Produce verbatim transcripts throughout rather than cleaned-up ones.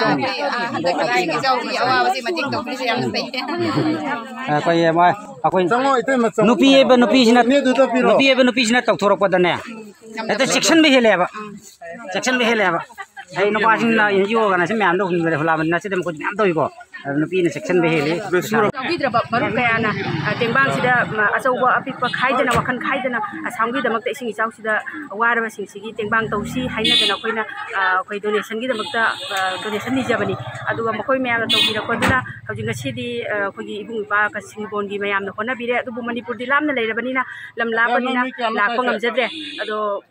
ꯑꯩꯈꯣꯏ, ꯑ, ꯍꯟꯗꯛꯀꯤ ꯏꯁꯤꯡ ꯏꯆꯥꯎꯒꯤ ꯑꯋꯥꯕꯁꯦ ꯃꯇꯦꯡ ꯇꯧꯕꯤꯔꯤꯁꯦ ꯌꯥꯝꯅ ꯐꯩ꯫ ꯑꯩꯈꯣꯏ, ꯃꯣꯏ, ꯑꯩꯈꯣꯏ ꯆꯪꯉꯣ, ꯏꯇꯩꯃ, ꯆꯪꯉꯣ꯫ ꯅꯨꯄꯤ ꯍꯥꯏꯕ ꯅꯨꯄꯤꯁꯤꯅ, ꯅꯦꯗꯨꯗ ꯄꯤꯔꯣ꯫ ꯅꯨꯄꯤ ꯍꯥꯏꯕ ꯅꯨꯄꯤꯁꯤꯅ ꯇꯧꯊꯣꯔꯛꯄꯗꯅꯦ, ꯍꯦꯛꯇ ꯆꯦꯛꯁꯤꯟꯕ ꯍꯦꯜꯂꯦꯕ꯫ ꯆꯦꯛꯁꯤꯟꯕ ꯍꯦꯜꯂꯦꯕ꯫ ꯑꯩ ꯅꯨꯄꯥꯁꯤꯡꯅ ꯑꯦꯟ ꯖꯤ ꯑꯣ ꯀꯥꯏꯅ ꯁꯤ ꯃꯌꯥꯝꯗꯣ ꯍꯨꯟꯕꯗ ꯍꯨꯂꯥꯃꯟ ꯑꯁꯤꯗ ꯃꯈꯣꯏ ꯃꯌꯥꯝ ꯇꯧꯏꯀꯣ꯫ ꯑꯗꯨ ꯅꯨꯄꯤꯅ ꯆꯦꯛꯁꯤꯟꯕ ꯍꯦꯜꯂꯤ꯫ ꯌꯥꯎꯕꯤꯗ꯭ꯔꯕ ꯃꯔꯨꯞ ꯀꯌꯥꯅ, ꯑ, ꯇꯦꯡꯕꯥꯡꯁꯤꯗ, ꯃ, ꯑꯆꯧꯕ ꯑꯄꯤꯛꯄ ꯈꯥꯏꯗꯅ, ꯋꯥꯈꯜ ꯈꯥꯏꯗꯅ ꯑꯁꯥꯝꯒꯤꯗꯃꯛꯇ ꯏꯁꯤꯡ ꯏꯆꯥꯎꯁꯤꯗ ꯋꯥꯔꯕꯁꯤꯡꯁꯤꯒꯤ ꯇꯦꯡꯕꯥꯡ ꯇꯧꯁꯤ ꯍꯥꯏꯅꯗꯅ ꯑꯩꯈꯣꯏꯅ, ꯑ, ꯑꯩꯈꯣꯏ ꯗꯣꯅꯦꯁꯟꯒꯤꯗꯃꯛꯇ, ꯑ, ꯗꯣꯅꯦꯁꯟ ꯅꯤꯖꯕꯅꯤ꯫ ꯑꯗꯨꯒ ꯃꯈꯣꯏ ꯃꯌꯥꯝꯅ ꯇꯧꯕꯤꯔꯛꯄꯗꯨꯅ ꯍꯧꯖꯤꯛ ꯉꯁꯤꯗꯤ, ꯑ, ꯑꯩꯈꯣꯏꯒꯤ ꯏꯕꯨꯡ ꯏꯄ꯭ꯋꯥ ꯀꯆꯤꯡꯕꯣꯟꯒꯤ ꯃꯌꯥꯝꯅ ꯍꯣꯠꯅꯕꯤꯔꯦ꯫ ꯑꯗꯨꯕꯨ ꯃꯅꯤꯄꯨꯔꯗꯤ ꯂꯥꯞꯅ ꯂꯩꯔꯕꯅꯤꯅ, ꯂꯝ ꯂꯥꯞꯄꯅꯤꯅ ꯂꯥꯛꯄ ꯉꯝꯖꯗ꯭ꯔꯦ꯫ ꯑꯗꯣ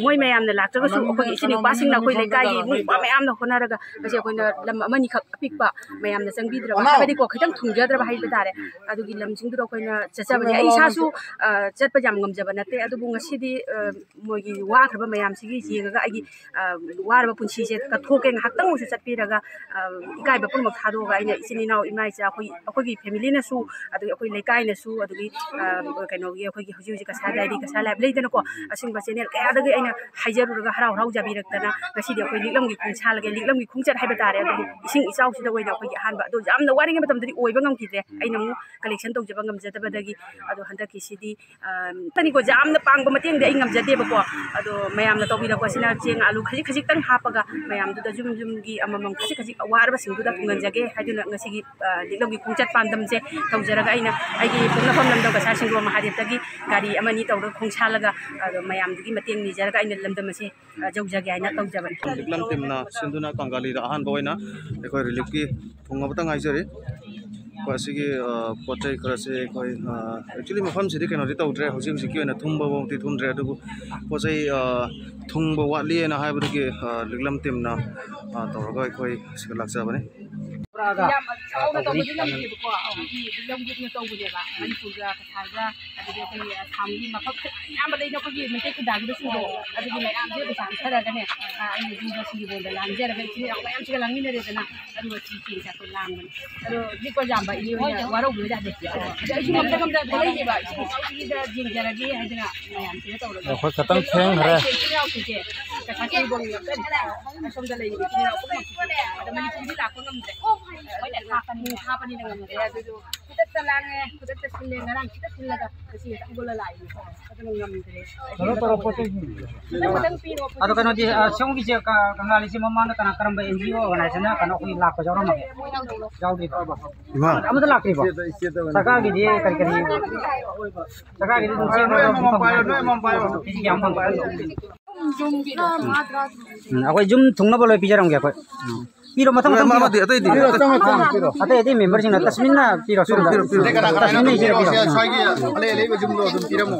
ꯃꯣꯏ ꯃꯌꯥꯝꯅ ꯂꯥꯛꯇ꯭ꯔꯒꯁꯨ ꯑꯩꯈꯣꯏꯒꯤ ꯏꯆꯤꯟ ꯏꯅꯥꯎꯄꯥꯁꯤꯡꯅ, ꯑꯩꯈꯣꯏ ꯂꯩꯀꯥꯏꯒꯤ ꯏꯕꯨꯡ ꯏꯄ꯭ꯋꯥ ꯃꯌꯥꯝꯅ ꯍꯣꯠꯅꯔꯒ ꯉꯁꯤ ꯑꯩꯈꯣꯏꯅ ꯂꯝ ꯑꯃꯅꯤꯈꯛ ꯑꯄꯤꯛꯄ ꯃꯌꯥꯝꯅ ꯆꯪꯕꯤꯗ꯭ꯔꯕ, ꯍꯥꯏꯕꯗꯤꯀꯣ, ꯈꯤꯇꯪ ꯊꯨꯡꯖꯗ꯭ꯔꯕ ꯍꯥꯏꯕ ꯇꯥꯔꯦ꯫ ꯑꯗꯨꯒꯤ ꯂꯝꯁꯤꯡꯗꯨꯗ ꯑꯩꯈꯣꯏꯅ ꯆꯠꯆꯕꯅꯤ꯫ ꯑꯩ ꯏꯁꯥꯁꯨ, ꯑ, ꯆꯠꯄ ꯌꯥꯝ ꯉꯝꯖꯕ ꯅꯠꯇꯦ, ꯑꯗꯨꯕꯨ ꯉꯁꯤꯗꯤ, ꯑ, ꯃꯣꯏꯒꯤ ꯋꯥꯈ꯭ꯔꯕ ꯃꯌꯥꯝꯁꯤꯒꯤ ꯌꯦꯡꯉꯒ ꯑꯩꯒꯤ, ꯑ, ꯋꯥꯔꯕ ꯄꯨꯟꯁꯤꯁꯦ ꯀꯠꯊꯣꯛꯀꯦ, ꯉꯥꯏꯍꯥꯛꯇꯪ ꯑꯣꯏꯔꯁꯨ ꯆꯠꯄꯤꯔꯒ, ꯑ, ꯏꯀꯥꯏꯕ ꯄꯨꯝꯅꯃꯛ ꯊꯥꯗꯣꯛꯑꯒ ꯑꯩꯅ ꯏꯆꯤꯟ ꯏꯅꯥꯎ ꯏꯃꯥ ꯏꯆꯥ ꯑꯩꯈꯣꯏ, ꯑꯩꯈꯣꯏꯒꯤ ꯐꯦꯃꯤꯂꯤꯅꯁꯨ, ꯑꯗꯒꯤ ꯑꯩꯈꯣꯏ ꯂꯩꯀꯥꯏꯅꯁꯨ, ꯑꯗꯒꯤ, ꯑ, ꯀꯩꯅꯣꯒꯤ ꯑꯩꯈꯣꯏꯒꯤ ꯍꯧꯖꯤꯛ ꯍꯧꯖꯤꯛ ꯀꯁꯥꯔ ꯗꯥꯏꯔꯤ, ꯀꯁꯥꯔ ꯂꯥꯏꯐ ꯂꯩꯗꯅꯀꯣ, ꯑꯁꯤꯒꯨꯝꯕ ꯆꯦꯅꯦꯜ ꯀꯌꯥꯗꯒꯤ ꯑꯩꯅ ꯍꯥꯏꯖꯔꯨꯔꯒ ꯍꯔꯥꯎ ꯍꯔꯥꯎ ꯌꯥꯕꯤꯔꯛꯇꯅ ꯉꯁꯤꯗꯤ ꯑꯩꯈꯣꯏ ꯂꯤꯛꯂꯝꯒꯤ ꯈꯣꯡꯁꯥꯜꯒꯤ, ꯂꯤꯛꯂꯝꯒꯤ ꯈꯣꯡꯆꯠ ꯍꯥꯏꯕ ꯇꯥꯔꯦ꯫ ꯑꯗꯨꯕꯨ ꯏꯁꯤꯡ ꯏꯆꯥꯎꯁꯤꯗ ꯑꯣꯏꯅ ꯑꯩꯈꯣꯏꯒꯤ ꯑꯍꯥꯟꯕ, ꯑꯗꯣ ꯌꯥꯝꯅ ꯋꯥꯔꯤꯉꯩ ꯃꯇꯝꯗꯗꯤ ꯑꯣꯏꯕ ꯉꯝꯈꯤꯗ꯭ꯔꯦ꯫ ꯑꯩꯅ ꯑꯃꯨꯛ ꯀꯂꯦꯛꯁꯟ ꯇꯧꯖꯕ ꯉꯝꯖꯗꯕꯗꯒꯤ, ꯑꯗꯣ ꯍꯟꯗꯛꯀꯤꯁꯤꯗꯤ, ꯑ, ꯇꯅꯤꯀꯣ, ꯌꯥꯝꯅ ꯄꯥꯡꯕ ꯃꯇꯦꯡꯗꯤ ꯑꯩ ꯉꯝꯖꯗꯦꯕꯀꯣ꯫ ꯑꯗꯣ ꯃꯌꯥꯝꯅ ꯇꯧꯕꯤꯔꯛꯄꯁꯤꯅ ꯆꯦꯡ ꯑꯥꯂꯨ ꯈꯖꯤꯛ ꯈꯖꯤꯛꯇꯪ ꯍꯥꯞꯄꯒ ꯃꯌꯥꯝꯗꯨꯗ ꯌꯨꯝ ꯌꯨꯝꯒꯤ ꯑꯃꯃꯝ ꯈꯖꯤꯛ ꯈꯖꯤꯛ ꯑꯋꯥꯔꯕꯁꯤꯡꯗꯨꯗ ꯊꯨꯡꯍꯟꯖꯒꯦ ꯍꯥꯏꯗꯨꯅ ꯉꯁꯤꯒꯤ, ꯑ, ꯂꯤꯛꯂꯝꯒꯤ ꯈꯣꯡꯆꯠ ꯄꯥꯟꯗꯝꯁꯦ ꯇꯧꯖꯔꯒ ꯑꯩꯅ ꯑꯩꯒꯤ ꯄꯣꯛꯅꯐꯝ ꯂꯝꯗꯝ ꯀꯁꯥꯔ ꯁꯤꯡꯖꯃꯩ ꯃꯍꯥꯗꯦꯕꯇꯒꯤ ꯒꯥꯔꯤ ꯑꯃꯅꯤ ꯇꯧꯔꯒ ꯈꯣꯡꯁꯥꯜꯂꯒ, ꯑꯗꯣ ꯃꯌꯥꯝꯗꯨꯒꯤ ꯃꯇꯦꯡ ꯅꯤꯖꯔꯒ ꯑꯩꯅ ꯂꯝꯗꯝ ꯑꯁꯤ, ꯑ, ꯌꯧꯖꯒꯦ ꯍꯥꯏꯅ ꯇꯧꯖꯕꯅꯤ꯫ ꯂꯤꯛꯂꯝ ꯇꯤꯝꯅ ꯁꯤꯟꯗꯨꯅ ꯀꯪꯒꯥꯂꯤꯗ ꯑꯍꯥꯟꯕ ꯑꯣꯏꯅ ꯑꯩꯈꯣꯏ ꯔꯤꯂꯤꯐꯀꯤ ꯊꯨꯡꯉꯕꯇ ꯉꯥꯏꯖꯔꯤ꯫ ꯑꯩꯈꯣꯏ ꯑꯁꯤꯒꯤ, ꯑ, ꯄꯣꯠ ꯆꯩ ꯈꯔꯁꯦ ꯑꯩꯈꯣꯏ, ꯑ, actually ꯃꯐꯝꯁꯤꯗꯤ ꯀꯩꯅꯣꯗꯤ ꯇꯧꯗ꯭ꯔꯦ, ꯍꯧꯖꯤꯛ ꯍꯧꯖꯤꯛꯀꯤ ꯑꯣꯏꯅ ꯊꯨꯡꯕꯐꯥꯎꯗꯤ ꯊꯨꯡꯗ꯭ꯔꯦ, ꯑꯗꯨꯕꯨ ꯄꯣꯠ ꯆꯩ, ꯑ, ꯊꯨꯡꯕ ꯋꯥꯠꯂꯤꯅ ꯍꯥꯏꯕꯗꯒꯤ, ꯑ, ꯂꯤꯛꯂꯝ ꯇꯤꯝꯅ, ꯑ, ꯇꯧꯔꯒ ꯑꯩꯈꯣꯏ ꯁꯤꯗ ꯂꯥꯛꯆꯕꯅꯤ꯫ ꯌꯥꯝ ꯆꯥꯎꯅ ꯇꯧꯕꯗꯤ ꯉꯝꯗꯦꯕꯀꯣ, ꯑꯩꯈꯣꯏꯒꯤ ꯂꯤꯛꯂꯝꯒꯤꯅ ꯇꯧꯕꯅꯦꯕ, ꯃꯅꯤꯄꯨꯔꯒ ꯀꯁꯥꯔꯒ, ꯑꯗꯒꯤ ꯑꯩꯈꯣꯏꯒꯤ ꯑꯁꯥꯝꯒꯤ ꯃꯐꯝ ꯑꯌꯥꯝꯕ ꯂꯩꯅ ꯑꯩꯈꯣꯏꯒꯤ ꯃꯩꯇꯩ ꯈꯨꯟꯗꯥꯒꯤꯗꯁꯨ ꯑꯗꯨꯒꯤ ꯃꯌꯥꯝꯁꯦ ꯄꯩꯁꯥ ꯄꯤꯊꯔꯒꯅꯦ, ꯑ, ꯑꯩꯅ ꯌꯨꯝꯗ ꯁꯤꯡꯖꯨꯕꯣꯟꯗ ꯂꯥꯡꯖꯔꯒ ꯏꯆꯤꯟ ꯏꯅꯥꯎ ꯃꯌꯥꯝꯁꯤꯒ ꯂꯥꯡꯃꯤꯟꯅꯔꯦꯗꯅ, ꯑꯗꯨꯒ ꯆꯦꯡ ꯆꯥꯛꯇꯣ ꯂꯥꯡꯕꯅꯤ꯫ ꯑꯗꯣ ꯂꯤꯛꯄ ꯌꯥꯝꯕ ꯏꯅꯦ ꯍꯣꯏꯅ ꯋꯥꯔꯧꯕꯤꯕ ꯌꯥꯗꯦ꯫ ꯑꯗꯣ ꯑꯩꯁꯨ ꯉꯝꯗ ꯉꯝꯗ ꯊꯣꯛꯂꯛꯏꯅꯦꯕ, ꯏꯁꯤꯡ ꯏꯆꯥꯎꯁꯤꯒꯤꯗ ꯌꯦꯡꯖꯔꯒꯦ ꯍꯥꯏꯗꯅ ꯃꯌꯥꯝꯁꯤꯒ ꯇꯧꯔꯒ꯫ ꯑꯩꯈꯣꯏ ꯈꯇꯪ ꯊꯦꯡꯈ꯭ꯔꯦ꯫ ꯏꯆꯤꯟ ꯏꯅꯥꯎꯁꯤꯡꯁꯦ ꯄꯩꯁꯥ ꯊꯤꯕ ꯑꯣꯏꯅ ꯆꯠꯂꯦ꯫ ꯑꯁꯣꯝꯗ ꯂꯩꯔꯤꯕ ꯏꯆꯤꯟ ꯏꯅꯥꯎ ꯄꯨꯝꯅꯃꯛꯁꯤꯁꯨ꯫ ꯑꯗ ꯃꯅꯤꯄꯨꯔꯗꯤ ꯂꯥꯛꯄ ꯉꯝꯗ꯭ꯔꯦ꯫ ꯃꯣꯏꯅ ꯊꯥꯞꯄꯅꯤ꯫ ꯊꯥꯞꯄꯅꯤꯅ ꯉꯝꯗ꯭ꯔꯦ꯫ ꯑꯗꯨꯗꯣ ꯈꯨꯗꯛꯇ ꯂꯥꯡꯉꯦ, ꯈꯨꯗꯛꯇ ꯁꯤꯜꯂꯦ꯫ ꯉꯔꯥꯡ ꯈꯤꯇ ꯁꯤꯜꯂꯒ ꯉꯁꯤ ꯍꯦꯛꯇ ꯍꯧꯒꯠꯂ ꯂꯥꯛꯏꯅꯦ꯫ ꯑꯗꯨꯅ ꯉꯝꯗ꯭ꯔꯦ꯫ ꯀꯩꯅꯣ ꯇꯧꯔꯣ, ꯄꯣꯠ ꯆꯩ꯫ ꯈꯤꯇꯪ ꯈꯤꯇꯪ ꯄꯤꯔꯣ꯫ ꯑꯗꯣ ꯀꯩꯅꯣꯗꯤ, ꯑ, ꯁꯣꯝꯒꯤꯁꯦ ꯀ-, ꯀꯪꯂꯥ ꯂꯩꯁꯦꯝ ꯃꯃꯥꯡꯗ ꯀꯅꯥ, ꯀꯔꯝꯕ ꯑꯦꯟ ꯖꯤ ꯑꯣ ꯑꯣꯔꯒꯅꯥꯏꯖꯦꯁꯟꯅ ꯀꯩꯅꯣ ꯑꯩꯈꯣꯏ ꯂꯥꯛꯄ ꯌꯥꯎꯔꯝꯃꯒꯦ? ꯌꯥꯎꯗ꯭ꯔꯤꯕ? ꯏꯃꯥ꯫ ꯑꯃꯇ ꯂꯥꯛꯇ꯭ꯔꯤꯕꯣ? ꯁꯔꯀꯥꯔꯒꯤꯗꯤ ꯀꯔꯤ ꯀꯔꯤ? ꯁꯔꯀꯥꯔꯒꯤꯗꯤ ꯑꯗꯨꯝ ꯆꯦꯟꯕ ꯅꯣꯏ ꯑꯃꯃꯝ ꯄꯥꯏꯔꯣ, ꯅꯣꯏ ꯑꯃꯃꯝ ꯄꯥꯏꯔꯣ꯫ ꯀꯦꯖꯤ ꯀꯌꯥꯃꯨꯛ ꯐꯪꯒꯦ? ꯎꯝ, ꯑꯩꯈꯣꯏ ꯌꯨꯝ ꯊꯨꯡꯅꯕ ꯂꯣꯏ ꯄꯤꯖꯔꯝꯒꯦ ꯑꯩꯈꯣꯏ꯫ ꯎꯝ꯫ ꯄꯤꯔꯣ, ꯃꯊꯪ ꯃꯊꯪ ꯄꯤꯔꯣ꯫ ꯑꯃꯗꯤ ꯑꯇꯩꯗꯤ? ꯄꯤꯔꯣ, ꯆꯪꯉꯣ, ꯆꯪꯉꯣ, ꯄꯤꯔꯣ꯫ ꯑꯇꯩ ꯑꯇꯩ ꯃꯦꯝꯕꯔꯁꯤꯡꯅ ꯇꯁꯃꯤꯟꯅ ꯄꯤꯔꯣ, ꯁꯣꯝꯗ꯫ ꯄꯤꯔꯣ, ꯄꯤꯔꯣ, ꯄꯤꯔꯣ꯫ ꯇꯁꯃꯤꯟꯅ ꯏꯆꯦꯗ ꯄꯤꯔꯣ꯫ ꯁ꯭ꯋꯥꯏꯒꯤ ꯑꯂꯩ ꯑꯂꯩꯕ ꯌꯨꯝꯗꯣ ꯑꯗꯨꯝ ꯄꯤꯔꯝꯃꯣ꯫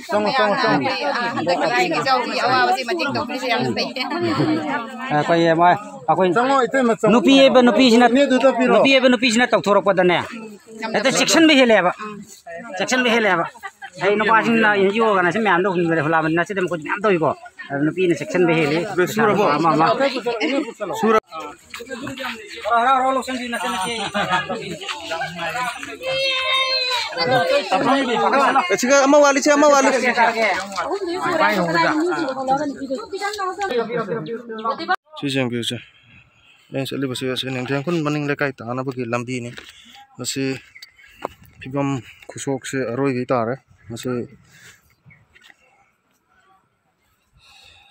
ꯆꯪꯉꯣ, ꯆꯪꯉꯣ, ꯆꯪꯉꯣ꯫ ꯍꯟꯗꯛ ꯃꯇꯥꯡꯒꯤ ꯏꯆꯥꯎꯒꯤ ꯑꯋꯥꯕꯁꯦ ꯃꯇꯦꯡ ꯇꯧꯕꯤꯔꯤꯁꯦ ꯌꯥꯝ ꯐꯩ꯫ ꯑꯩꯈꯣꯏ, ꯑꯩꯈꯣꯏ ꯆꯪꯉꯣ, ꯏꯇꯩꯃ, ꯆꯪꯉꯣ꯫ ꯅꯨꯄꯤ ꯍꯥꯏꯕ ꯅꯨꯄꯤꯁꯤꯅ, ꯏꯅꯦꯗꯨꯗ ꯄꯤꯔꯣ꯫ ꯅꯨꯄꯤ ꯍꯥꯏꯕ ꯅꯨꯄꯤꯁꯤꯅ ꯇꯧꯊꯣꯔꯛꯄꯗꯅꯦ, ꯍꯦꯛꯇ ꯆꯦꯛꯁꯤꯟꯕ ꯍꯦꯜꯂꯦꯕ꯫ ꯆꯦꯛꯁꯤꯟꯕ ꯍꯦꯜꯂꯦꯕ꯫ ꯑꯩ ꯅꯨꯄꯥꯁꯤꯡꯅ ꯑꯦꯟ ꯖꯤ ꯑꯣ ꯑꯣꯔꯒꯅꯥꯏꯖꯦꯁꯟ ꯃꯌꯥꯝꯗꯣ ꯍꯨꯟꯕꯗ ꯍꯨꯂꯥꯃꯟ ꯅꯠꯆꯗꯦ, ꯃꯈꯣꯏꯗꯤ ꯃꯌꯥꯝ ꯇꯧꯏꯀꯣ꯫ ꯑꯗꯨ ꯅꯨꯄꯤꯅ ꯆꯦꯛꯁꯤꯟꯕ ꯍꯦꯜꯂꯤ꯫ ꯁꯨꯔꯕꯣ? ꯑꯃ, ꯑꯃ꯫ ꯁꯨꯔ-, ꯍꯔꯥꯎ ꯍꯔꯥꯎ ꯂꯧꯁꯤꯟꯕꯤ ꯅꯆꯟ ꯅꯆꯦ꯫ ꯁꯤꯒ ꯑꯃ ꯋꯥꯠꯂꯤ, ꯁꯤ ꯑꯃ ꯋꯥꯠꯂꯤ꯫ ꯁꯤ ꯌꯦꯡꯕꯤꯌꯨꯁꯦ꯫ ꯑꯩꯅ ꯆꯠꯂꯤꯕꯁꯦ ꯑꯁꯤ ꯅꯤꯡꯊꯦꯝ ꯈꯨꯟ ꯃꯅꯤꯡ ꯂꯩꯀꯥꯏ ꯇꯥꯅꯕꯒꯤ ꯂꯝꯕꯤꯅꯤ꯫ ꯃꯁꯤ ꯐꯤꯕꯝ ꯈꯨꯁꯣꯛꯁꯦ ꯑꯔꯣꯏꯕꯤ ꯇꯥꯔꯦ꯫ ꯃꯁꯤ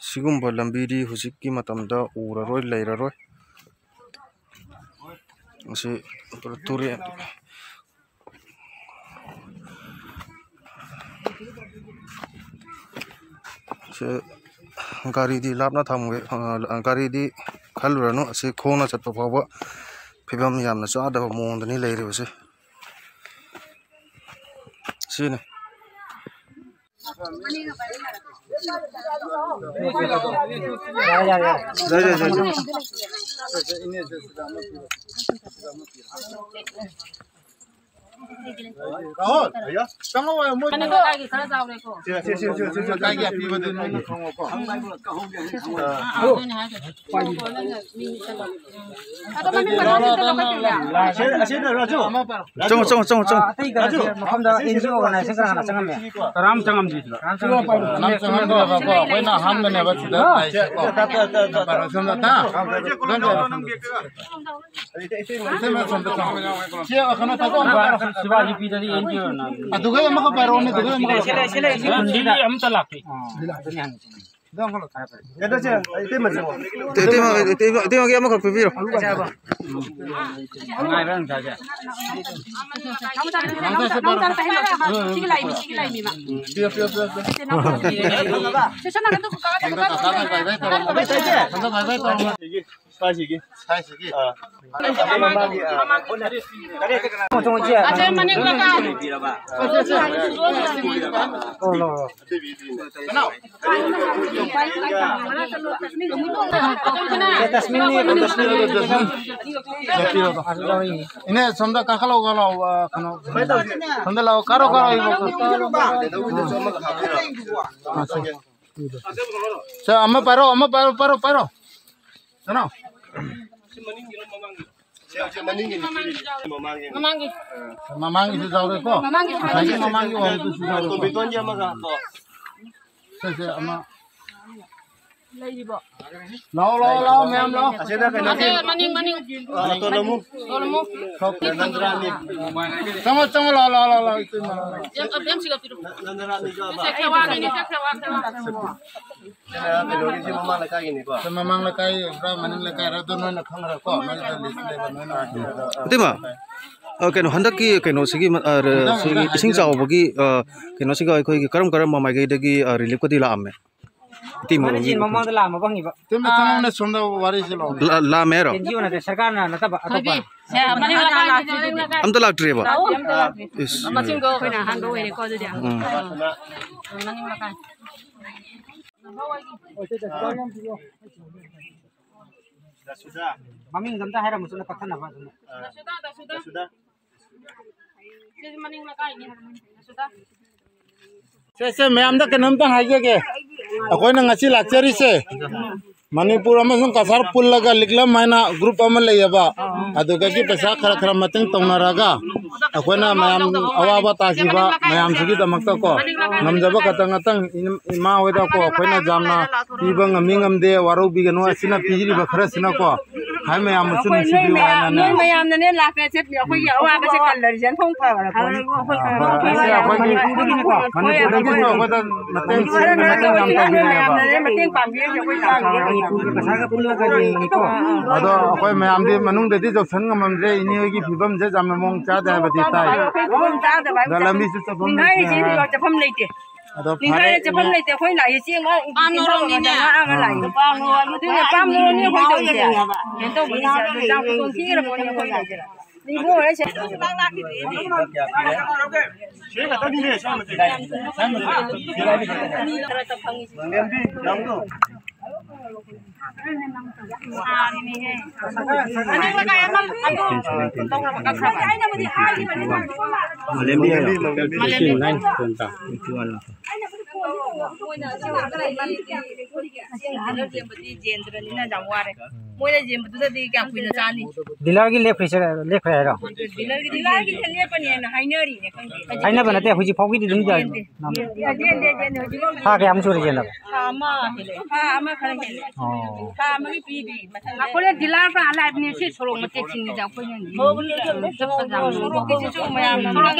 ꯁꯤꯒꯨꯝꯕ ꯂꯝꯕꯤꯗꯤ ꯍꯧꯖꯤꯛꯀꯤ ꯃꯇꯝꯗ ꯎꯔꯔꯣꯏ, ꯂꯩꯔꯔꯣꯏ꯫ ꯃꯁꯤ ꯇꯨꯔꯦꯟ, ꯁꯦ ꯒꯥꯔꯤꯗꯤ ꯂꯥꯞꯅ ꯊꯝꯒꯦ, ꯑ, ꯒꯥꯔꯤꯗꯤ ꯈꯜꯂꯨꯔꯅꯨ꯫ ꯑꯁꯤ ꯈꯣꯡꯅ ꯆꯠꯄ ꯐꯥꯎꯕ ꯐꯤꯕꯝ ꯌꯥꯝꯅ ꯆꯥꯗꯕ ꯃꯑꯣꯡꯗꯅꯤ ꯂꯩꯔꯤꯕꯁꯦ꯫ ꯁꯤꯅꯤ꯫ ꯌꯥꯔꯦ, ꯌꯥꯔꯦ, ꯌꯥꯔꯦ꯫ ꯌꯥꯔꯦ, ꯌꯥꯔꯦ, ꯌꯥꯔꯦ꯫ ꯔꯥꯍꯨꯜ, ꯆꯪꯉꯛꯑꯣ, ꯃꯣꯏ ꯃꯅꯤꯡ ꯂꯩꯀꯥꯏꯒꯤ ꯈꯔ ꯆꯥꯎꯔꯦꯀꯣ꯫ ꯁꯦ, ꯁꯦ, ꯁꯦ, ꯁꯦ, ꯁꯦ, ꯁꯦ, ꯂꯩꯀꯥꯏꯒꯤ ꯑꯄꯤꯕꯗꯨ ꯅꯣꯏꯅ ꯈꯪꯉꯣꯀꯣ꯫ ꯑꯥ, ꯑꯗꯨꯅꯦ ꯍꯥꯏꯁꯦ꯫ ꯑꯗꯣ ꯃꯃꯤꯡ ꯃꯊꯥ ꯁꯤꯠꯇ ꯂꯧꯈꯠꯄꯤꯌꯨꯅꯦ꯫ ꯑꯁꯤ, ꯑꯁꯤꯗ ꯔꯥꯖꯨ꯫ ꯆꯪꯉꯣ, ꯆꯪꯉꯣ, ꯆꯪꯉꯣ, ꯆꯪꯉꯣ꯫ ꯑꯇꯩ ꯀꯩꯅꯣꯁꯦ ꯃꯐꯝꯗ ꯑꯦꯟ ꯖꯤ ꯑꯣ ꯑꯣꯔꯒꯅꯥꯏꯖꯦꯁꯟ ꯀꯅꯥ ꯀꯅꯥ ꯆꯪꯉꯝꯃꯦ? ꯀꯅꯥꯝ ꯆꯪꯉꯝꯗꯦ ꯁꯤꯗ꯫ ꯀꯅꯥꯝ ꯆꯪꯉꯝꯗꯦꯕꯀꯣ꯫ ꯑꯩꯈꯣꯏꯅ ꯑꯍꯥꯟꯕꯅꯦꯕ ꯁꯤꯗ ꯂꯥꯛꯏꯁꯦꯀꯣ꯫ ꯁꯣꯝꯗ ꯊꯥ꯫ ꯁꯤ ꯀꯩꯅꯣ ꯇꯧꯊꯣꯛꯑꯣ꯫ Shiva U ꯄꯤꯗꯗꯤ and G O ꯑꯣꯏꯔꯒꯅꯥꯏꯖꯦꯁꯟ꯫ ꯑꯗꯨꯒ ꯑꯃꯒ ꯄꯥꯏꯔꯛꯑꯣꯅꯦ, ꯑꯗꯨꯒ ꯑꯃꯒ꯫ ꯁꯤꯗꯤ ꯑꯝꯇ ꯂꯥꯛꯇꯦ꯫ ꯀꯩꯅꯣꯁꯦ, ꯏꯇꯩꯃ ꯆꯪꯉꯣ꯫ ꯏꯇꯩꯃ, ꯏꯇꯩꯃ, ꯏꯇꯩꯃꯒꯤ ꯑꯃꯈꯛ ꯄꯤꯕꯤꯔꯣ꯫ ꯁꯤꯒꯤ ꯂꯥꯛꯏ ꯃꯤ, ꯁꯤꯒꯤ ꯂꯥꯛꯏ ꯃꯤ ꯃꯥ꯫ ꯄꯤꯌꯣ, ꯄꯤꯌꯣ, ꯄꯤꯌꯣ, ꯄꯤꯌꯣ꯫ ꯁꯦ, ꯁꯣꯝ ꯅꯥꯀꯟꯗ ꯀꯥꯈꯠ-, ꯀꯥꯈꯠ-, ꯀꯥꯈꯠ-, ꯀꯥꯈꯠ-, ꯀꯥꯈꯠ-, ꯀꯥꯈꯠ-, ꯀꯥꯈꯠ-, ꯀꯥꯈꯠ-, ꯁ꯭ꯋꯥꯏꯁꯤꯒꯤ꯫ ꯁ꯭ꯋꯥꯏꯁꯤꯒꯤ꯫ ꯑꯥ꯫ ꯃꯃꯥꯡꯒꯤ, ꯑꯥ, ꯆꯪꯉꯣ, ꯆꯪꯉꯣ, ꯏꯆꯦ꯫ ꯑꯁꯦ ꯃꯅꯤꯡ ꯂꯣꯝꯗ꯫ ꯑꯣ, ꯂꯧꯔꯣ, ꯂꯧꯔꯣ꯫ ꯀꯅꯥ? ꯏꯅꯦ, ꯁꯣꯝꯗ ꯀꯥꯈꯠꯂꯛꯑꯣ, ꯀꯥꯈꯠꯂꯛꯑꯣ, ꯑ, ꯀꯩꯅꯣ, ꯁꯣꯝꯗ ꯂꯥꯛꯑꯣ, ꯀꯥꯔꯣ, ꯀꯥꯔꯣ, ꯏꯕꯣꯛ꯫ ꯁꯦ, ꯑꯃ ꯄꯥꯏꯔꯣ, ꯑꯃ ꯄꯥꯏꯔꯣ, ꯄꯥꯏꯔꯣ, ꯄꯥꯏꯔꯣ꯫ ꯀꯩꯅꯣ? ꯁꯤ ꯃꯅꯤꯡꯒꯤꯔꯣ ꯃꯃꯥꯡꯒꯤꯔꯣ? ꯁꯤ ꯍꯧꯖꯤꯛ ꯃꯅꯤꯡꯒꯤꯅꯤ, ꯁꯤ ꯃꯃꯥꯡꯒꯤ꯫ ꯃꯃꯥꯡꯒꯤ꯫ ꯃꯃꯥꯡꯒꯤꯁꯨ ꯌꯥꯎꯔꯦꯀꯣ? ꯃꯃꯥꯡꯒꯤ ꯉꯁꯥꯏꯒꯤ ꯃꯃꯥꯡꯒꯤ ꯋꯥꯔꯤꯗꯨꯁꯨ ꯌꯥꯎꯔꯦꯀꯣ? ꯇꯣꯝꯕꯤꯇꯣꯟꯒꯤ ꯑꯃꯒ ꯀꯣ꯫ ꯁꯦ, ꯁꯦ, ꯑꯃ꯫ ꯂꯩꯔꯤꯕꯣ? ꯂꯥꯛꯑꯣ, ꯂꯥꯛꯑꯣ, ꯂꯥꯛꯑꯣ, ꯃꯌꯥꯝ ꯂꯥꯛꯑꯣ꯫ ꯑꯁꯤꯗ ꯀꯩꯅꯣ ꯑꯁꯦ ꯃꯅꯤꯡ, ꯃꯅꯤꯡ꯫ ꯑ, ꯇꯣꯂꯣꯃꯨ꯫ ꯇꯣꯂꯣꯃꯨ꯫ ꯅꯟꯗ꯭ꯔꯥꯅꯤ꯫ ꯆꯪꯉꯣ, ꯆꯪꯉꯣ, ꯂꯥꯛꯑꯣ, ꯂꯥꯛꯑꯣ, ꯂꯥꯛꯑꯣ, ꯂꯥꯛꯑꯣ, ꯏꯇꯩꯃ, ꯂꯥꯛꯑꯣ, ꯂꯥꯛꯑꯣ꯫ ꯌꯥꯝ, ꯌꯥꯝ ꯁꯤꯒ ꯄꯤꯔꯣ꯫ ꯅꯟꯗ꯭ꯔꯥꯅꯤꯁꯨ ꯍꯥꯞꯄ꯫ ꯁꯦ, ꯁꯦ, ꯋꯥꯒꯤꯅꯤ, ꯁꯦ, ꯁꯦ, ꯋꯥ, ꯁꯦ, ꯋꯥ꯫ ꯁꯤꯅ ꯀꯩꯅꯣꯒꯤꯁꯤ ꯃꯃꯥꯡ ꯂꯩꯀꯥꯏꯒꯤꯅꯤꯀꯣ꯫ ꯁꯤ ꯃꯃꯥꯡ ꯂꯩꯀꯥꯏ, ꯄꯨꯔꯥ ꯃꯅꯤꯡ ꯂꯩꯀꯥꯏꯔ ꯑꯗꯨ ꯅꯣꯏꯅ ꯈꯪꯉꯔꯣꯏꯀꯣ, ꯅꯣꯏꯗ ꯂꯤꯁ ꯂꯩꯕ ꯅꯣꯏꯅ꯫ ꯏꯇꯩꯃ, ꯑ, ꯀꯩꯅꯣ, ꯍꯟꯗꯛꯀꯤ ꯀꯩꯅꯣꯁꯤꯒꯤ, ꯑ, ꯔ-, ꯍꯟꯗꯛ, ꯁꯤꯒꯤ ꯍꯟꯗꯛ ꯏꯁꯤꯡ ꯍꯥꯏꯁꯤꯅ ꯆꯥꯎꯕꯒꯤ, ꯑ, ꯀꯩꯅꯣꯁꯤꯒ ꯑꯩꯈꯣꯏꯒꯤ ꯀꯔꯝ ꯀꯔꯝꯕ ꯃꯥꯏꯀꯩꯗꯒꯤ, ꯑ, ꯔꯤꯂꯤꯐꯀꯗꯤ ꯂꯥꯛꯑꯝꯃꯦ? ꯏꯇꯩꯃ ꯃꯥꯅ ꯍꯣꯏꯒꯤ ꯆꯦꯟ ꯃꯃꯥꯡꯗ ꯂꯥꯛꯑꯝꯃꯕ ꯍꯪꯉꯤꯕ꯫ ꯏꯇꯩꯃ, ꯆꯪꯉꯛꯎꯅꯦ, ꯁꯣꯝꯗ ꯋꯥꯔꯤꯁꯤ ꯂꯥꯎ꯫ ꯂꯥ-, ꯂꯥꯛꯑꯝꯃꯦ ꯍꯥꯏꯔꯣ? ꯑꯦꯟ ꯖꯤ ꯑꯣ ꯅꯠꯇꯦ, ꯁꯔꯀꯥꯔꯅ ꯅꯠꯇꯕ ꯑꯇꯣꯞꯄ꯫ ꯊꯣꯏꯕꯤ, ꯁꯦ, ꯃꯅꯤꯡ ꯂꯩꯀꯥꯏ꯫ ꯑꯝꯇ ꯂꯥꯛꯇ꯭ꯔꯤꯑꯕ? ꯂꯥꯛꯇꯦ, ꯑꯝꯇ ꯂꯥꯛꯇꯦ꯫ ꯏꯁ꯫ ꯃꯁꯤꯡꯗꯣ ꯑꯩꯈꯣꯏꯅ ꯑꯍꯥꯟꯕ ꯑꯣꯏꯔꯦꯀꯣ, ꯑꯗꯨꯗꯤ꯫ ꯎꯝ꯫ ꯃꯅꯤꯡ ꯂꯩꯀꯥꯏ꯫ ꯃꯃꯤꯡꯗꯣ ꯑꯝꯇ ꯍꯥꯏꯔꯝꯃꯨꯁꯨ ꯀꯛꯊꯠꯅꯕ ꯑꯗꯨꯝ꯫ ꯗꯥꯁꯨꯗ, ꯗꯥꯁꯨꯗ꯫ ꯁꯦ, ꯁꯦ, ꯃꯌꯥꯝꯗ ꯀꯩꯅꯣꯝꯇꯪ ꯍꯥꯏꯖꯒꯦ꯫ ꯑꯩꯈꯣꯏꯅ ꯉꯁꯤ ꯂꯥꯛꯆꯔꯤꯁꯦ, ꯃꯅꯤꯄꯨꯔ ꯑꯃꯁꯨꯡ ꯀꯁꯥꯔ ꯄꯨꯜꯂꯒ ꯂꯤꯛꯂꯝ ꯍꯥꯏꯅ ꯒ꯭ꯔꯨꯞ ꯑꯃ ꯂꯩꯌꯦꯕ, ꯑꯗꯨꯗꯒꯤ ꯄꯩꯁꯥ ꯈꯔ ꯈꯔ ꯃꯇꯦꯡ ꯇꯧꯅꯔꯒ ꯑꯩꯈꯣꯏꯅ ꯃꯌꯥꯝ ꯑꯋꯥꯕ ꯇꯥꯈꯤꯕ ꯃꯌꯥꯝꯁꯤꯒꯤꯗꯃꯛꯇꯀꯣ, ꯉꯝꯖꯕ ꯈꯛꯇꯪ ꯉꯥꯛꯇꯪ ꯏꯃꯥ ꯍꯣꯏꯗꯀꯣ ꯑꯩꯈꯣꯏꯅ ꯌꯥꯝꯅ ꯄꯤꯕ ꯉꯝꯃꯤ ꯉꯝꯗꯦ ꯋꯥꯔꯧꯕꯤꯒꯅꯨ, ꯑꯁꯤꯅ ꯄꯤꯔꯤꯕ ꯈꯔꯁꯤꯅꯀꯣ ꯍꯥꯏ ꯃꯌꯥꯝꯕꯨꯁꯨ ꯑꯩꯈꯣꯏ ꯅꯣꯏ ꯅꯨꯡꯁꯤꯕꯤꯌꯨ ꯃꯌꯥꯝ, ꯍꯥꯏꯅꯅꯦ꯫ ꯅꯣꯏ ꯃꯌꯥꯝꯅꯅꯦ ꯂꯥꯛꯄꯁꯦ ꯑꯩꯈꯣꯏꯒꯤ ꯑꯋꯥꯕꯁꯦ ꯀꯜꯂꯔꯤꯁꯦ ꯊꯣꯡ ꯐꯔꯕꯅꯤ꯫ ꯑꯥ, ꯍꯣꯏ, ꯑꯁꯤ ꯑꯩꯈꯣꯏꯒꯤ ꯃꯅꯤꯄꯨꯔꯗꯒꯤꯁꯨ ꯑꯩꯈꯣꯏꯗ ꯃꯇꯦꯡ, ꯃꯇꯦꯡ ꯌꯥꯝ ꯇꯧꯕꯤꯔꯛꯑꯦꯕ꯫ ꯃꯌꯥꯝꯅꯅꯦ ꯃꯇꯦꯡ ꯄꯥꯡꯕꯤꯔꯤꯁꯦ ꯑꯩꯈꯣꯏ ꯂꯥꯛꯄ ꯃꯅꯤꯄꯨꯔꯒ ꯄꯩꯁꯥꯒ ꯄꯨꯜꯂꯒ ꯌꯦꯡꯉꯤꯀꯣ꯫ ꯑꯗꯣ ꯑꯩꯈꯣꯏ ꯃꯌꯥꯝꯗꯤ ꯃꯅꯨꯡꯗꯗꯤ ꯌꯧꯁꯟ ꯉꯝꯃꯝꯗ꯭ꯔꯦ꯫ ꯏꯅꯦ ꯍꯣꯏꯒꯤ ꯐꯤꯕꯝꯁꯦ ꯌꯥꯝꯅ ꯃꯑꯣꯡ ꯆꯥꯗꯦ ꯍꯥꯏꯕꯗꯤ ꯇꯥꯏ꯫ ꯑꯩꯈꯣꯏ ꯐꯤꯕꯝ ꯆꯥꯗꯕ ꯍꯥꯏꯕ ꯑꯗ ꯂꯝꯕꯤꯁꯨ ꯆꯠꯐꯝ ꯅꯤꯡꯈꯥꯏꯔꯤꯁꯦ ꯂꯩꯇ꯭ꯔꯦ꯫ ꯆꯠꯐꯝ ꯂꯩꯇꯦ꯫ ꯑꯗꯣ ꯐꯔꯦ, ꯅꯤꯡꯈꯥꯏꯔ ꯆꯠꯐꯝ ꯂꯩꯇꯦ꯫ ꯑꯩꯈꯣꯏ ꯂꯥꯛꯏ ꯆꯦꯡ ꯉꯥ ꯏꯟꯖꯤꯟ ꯇꯧꯔꯒ ꯉꯥ ꯑꯃ ꯂꯥꯛꯏ꯫ ꯑꯗꯨꯅꯦ ꯄꯥꯝ ꯅꯣꯔꯣꯝꯅꯤ ꯑꯩꯈꯣꯏ ꯇꯧꯔꯤꯁꯦ꯫ ꯀꯩꯅꯣ ꯇꯧꯕꯅꯤ ꯁꯦ꯫ ꯑꯗꯨ ꯆꯥꯛ ꯈꯨꯗꯣꯡ ꯊꯤꯈ꯭ꯔ ꯄꯣꯠꯅꯤ ꯑꯩꯈꯣꯏ ꯂꯩꯁꯦ꯫ ꯅꯤꯡꯈꯣ ꯍꯣꯔꯦꯟ ꯁꯦ꯫ ꯃꯣꯏꯅ ꯌꯦꯟꯕꯗꯤ ꯌꯦꯟꯗ꯭ꯔꯅꯤꯅ ꯌꯥꯝ ꯋꯥꯔꯦ꯫ ꯃꯣꯏꯅ ꯌꯦꯟꯕꯗꯨꯗꯗꯤ ꯀꯌꯥꯝ ꯀꯨꯏꯅ ꯆꯥꯅꯤ? ꯗꯤꯂꯔꯒꯤ ꯂꯦꯞꯈ꯭ꯔꯤꯁꯦ, ꯂꯦꯞꯈ꯭ꯔꯦ ꯍꯥꯏꯔꯣ? ꯗꯤꯂꯔꯒꯤꯗꯤ ꯗꯤꯂꯔꯒꯤꯗꯤ ꯂꯦꯞꯄꯅꯦꯅ ꯍꯥꯏꯅꯔꯤꯅꯦ, ꯈꯪꯗꯦ꯫ ꯍꯥꯏꯅꯕ ꯅꯠꯇꯦ, ꯍꯧꯖꯤꯛ ꯐꯥꯎꯒꯤꯗꯤ ꯑꯗꯨꯝ ꯌꯥꯏ꯫ ꯌꯦꯟꯗꯦ꯫ ꯌꯦꯟꯗꯦ, ꯌꯦꯟꯗꯦ, ꯌꯦꯟꯗꯦ, ꯍꯧꯖꯤꯛ ꯊꯥ ꯀꯌꯥꯃꯨꯛ ꯁꯨꯔꯦ ꯌꯦꯟꯗꯕ? ꯊꯥ ꯑꯃ ꯍꯦꯜꯂꯦ꯫ ꯊꯥ ꯑꯃ ꯈꯔ ꯍꯦꯜꯂꯦ꯫ ꯑꯣ꯫ ꯊꯥ ꯑꯃꯒꯤ ꯄꯤꯗ꯭ꯔꯤ꯫ ꯑꯩꯈꯣꯏꯅ ꯗꯤꯂꯔ ꯄꯨꯔꯥ ꯂꯥꯛꯏꯕꯅꯤ, ꯁꯤ ꯁꯣꯔꯣꯛ ꯃꯇꯦꯛꯁꯤꯡꯁꯤꯗ ꯑꯩꯈꯣꯏꯅ ꯆꯠꯄ ꯌꯥꯕ ꯁꯣꯔꯣꯛꯀꯤꯁꯤꯁꯨ ꯃꯌꯥꯝ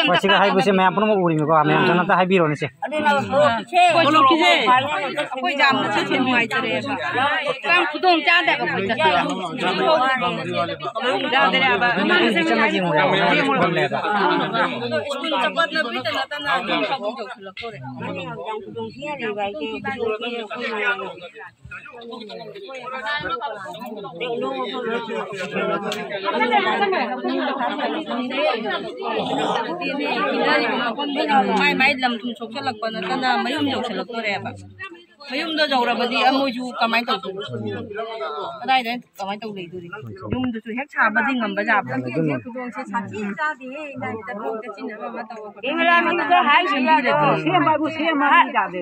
ꯍꯣꯏ, ꯁꯤꯒ ꯍꯥꯏꯕꯁꯦ ꯃꯌꯥꯝ ꯄꯨꯝꯅꯃꯛ ꯎꯔꯤꯅꯤꯀꯣ, ꯃꯌꯥꯝ ꯆꯪꯅ ꯑꯝꯇ ꯍꯥꯏꯕꯤꯔꯣꯅꯦ ꯁꯦ꯫ ꯑꯗꯨꯅ ꯁꯣꯔꯣꯛꯀꯤꯁꯦ ꯑꯩꯈꯣꯏ ꯌꯥꯝꯅ ꯆꯠꯄ ꯅꯨꯡꯉꯥꯏꯇꯔꯦꯕ꯫ ꯌꯥꯝ ꯈꯨꯗꯣꯡ ꯆꯥꯗꯕ ꯑꯩꯈꯣꯏ ꯆꯠꯄ꯫ ꯌꯥꯗꯔꯦꯕ꯫ ꯆꯪꯉ ꯌꯦꯡꯉꯨꯔꯦ꯫ ꯁ꯭ꯀꯨꯜ ꯆꯠꯄ ꯂꯝꯕꯤꯇ ꯅꯠꯇꯅ ꯌꯨꯝ ꯐꯥꯎꯕ ꯌꯧꯁꯤꯜꯂꯛꯇꯣꯔꯦ꯫ ꯌꯥꯝ ꯈꯨꯗꯣꯡ ꯊꯤꯅ ꯂꯩꯕ ꯍꯥꯏꯁꯦ ꯍꯧꯖꯤꯛ ꯑꯩꯈꯣꯏ ꯃꯌꯥꯝ ꯃꯥꯏ ꯃꯥꯏ ꯂꯝ ꯊꯨꯝ ꯁꯣꯛꯆꯜꯂꯛꯄ ꯅꯠꯇꯅ ꯃꯌꯨꯝ ꯌꯧꯁꯜꯂꯛꯇꯣꯔꯦꯕ꯫ ꯃꯌꯨꯝꯗ ꯌꯧꯔꯕꯗꯤ ꯃꯣꯏꯁꯨ ꯀꯃꯥꯏꯅ ꯇꯧꯗꯣꯏꯅꯣ? ꯀꯗꯥꯏꯗ ꯀꯃꯥꯏꯅ ꯇꯧ ꯂꯩꯗꯣꯔꯤ? ꯌꯨꯝꯗꯨꯁꯨ ꯍꯦꯛ ꯁꯥꯕꯗꯤ ꯉꯝꯕ ꯖꯥꯠ ꯅꯠꯇꯦ꯫ ꯈꯨꯗꯣꯡꯁꯦ ꯁꯥꯊꯤ ꯆꯥꯗꯦꯍꯦ, ꯏꯃꯥ, ꯆꯠꯊꯣꯛ ꯆꯠꯁꯤꯟ ꯑꯃ ꯑꯃ ꯇꯧꯔꯒ ꯀꯦꯃꯦꯔꯥꯃꯦꯟꯗꯨꯗ ꯍꯥꯏꯁꯤ ꯌꯥꯗ꯭ꯔꯣ? ꯁꯦꯝꯕ ꯍꯥꯏꯕꯨ ꯁꯦꯝꯃ ꯌꯥꯗꯦ꯫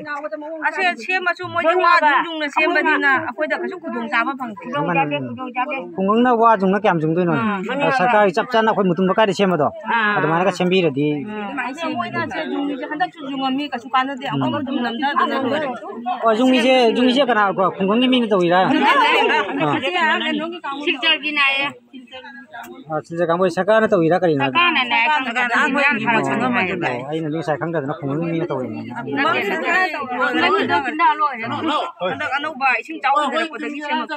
ꯑꯁꯦ ꯁꯦꯝꯃꯁꯨ ꯃꯣꯏꯗꯤ ꯋꯥ ꯑꯗꯨꯝ ꯆꯨꯝꯅ ꯁꯦꯝꯕꯅꯤꯅ ꯑꯩꯈꯣꯏꯗ ꯀꯩꯁꯨ ꯈꯨꯗꯣꯡ ꯆꯥꯕ ꯐꯪꯗꯦ꯫ ꯈꯨꯗꯣꯡ ꯆꯥꯗꯦ, ꯈꯨꯗꯣꯡ ꯆꯥꯗꯦ꯫ ꯈꯨꯡꯒꯪꯅ ꯋꯥ ꯆꯨꯝꯅ ꯀꯌꯥꯝ ꯆꯨꯝꯗꯣꯏꯅꯣ? ꯑꯥ, ꯃꯥꯅꯤ, ꯁꯔꯀꯥꯔꯒꯤ ꯆꯞ ꯆꯥꯅ ꯑꯩꯈꯣꯏ ꯃꯨꯇꯨꯝ ꯂꯩꯀꯥꯏꯗ ꯁꯦꯝꯕꯗꯣ, ꯑꯥ, ꯑꯗꯨꯃꯥꯏꯅꯒ ꯁꯦꯝꯕꯤꯔꯗꯤ꯫ ꯑꯥ, ꯑꯩꯁꯦ ꯃꯣꯏꯅ ꯁꯦ ꯌꯨꯡꯉꯤꯁꯦ ꯍꯟꯗꯛꯁꯨ ꯌꯨꯡꯉꯝꯃꯤ, ꯀꯩꯁꯨ ꯀꯥꯟꯅꯗꯦ꯫ ꯑꯃꯨꯛ ꯑꯗꯨꯝ ꯅꯝꯊꯗꯅ ꯂꯣꯏꯔꯦ꯫ ꯑꯣ, ꯌꯨꯡꯉꯤꯁꯦ, ꯌꯨꯡꯉꯤꯁꯦ ꯀꯅꯥ, ꯀꯣ, ꯈꯨꯡꯒꯪꯒꯤ ꯃꯤꯅ ꯇꯧꯔꯤꯔꯥ? ꯑꯥ꯫ ꯁꯤꯜꯆꯔꯒꯤꯅꯦ ꯍꯥꯏꯌꯦ꯫ ꯑꯥ, ꯁꯤꯜꯆꯔ ꯀꯥꯡꯕꯨ ꯁꯔꯀꯥꯔꯅ ꯇꯧꯔꯤꯔꯥ ꯀꯔꯤꯅꯣ ꯍꯥꯏꯕ? ꯁꯔꯀꯥꯔꯅꯅꯦ, ꯁꯔꯀꯥꯔꯅ ꯏꯟꯖꯥꯡ ꯊꯥꯔꯛꯀꯅꯤ ꯍꯥꯏꯌꯦ꯫ ꯑꯣ, ꯑꯩꯅꯗꯤ ꯉꯁꯥꯏ ꯈꯪꯗꯗꯅ ꯈꯨꯡꯒꯪꯒꯤ ꯃꯤꯅ ꯇꯧꯔꯤꯅꯦ꯫ ꯅꯠꯇꯦ, ꯁꯔꯀꯥꯔꯅ ꯇꯧꯔꯤꯅꯦ꯫ ꯍꯟꯗꯛ ꯑꯅꯧꯕ ꯏꯁꯤꯡ ꯆꯥꯎ ꯍꯟꯊꯔꯛꯄꯗꯒꯤ ꯁꯦꯝꯃꯛꯄ꯫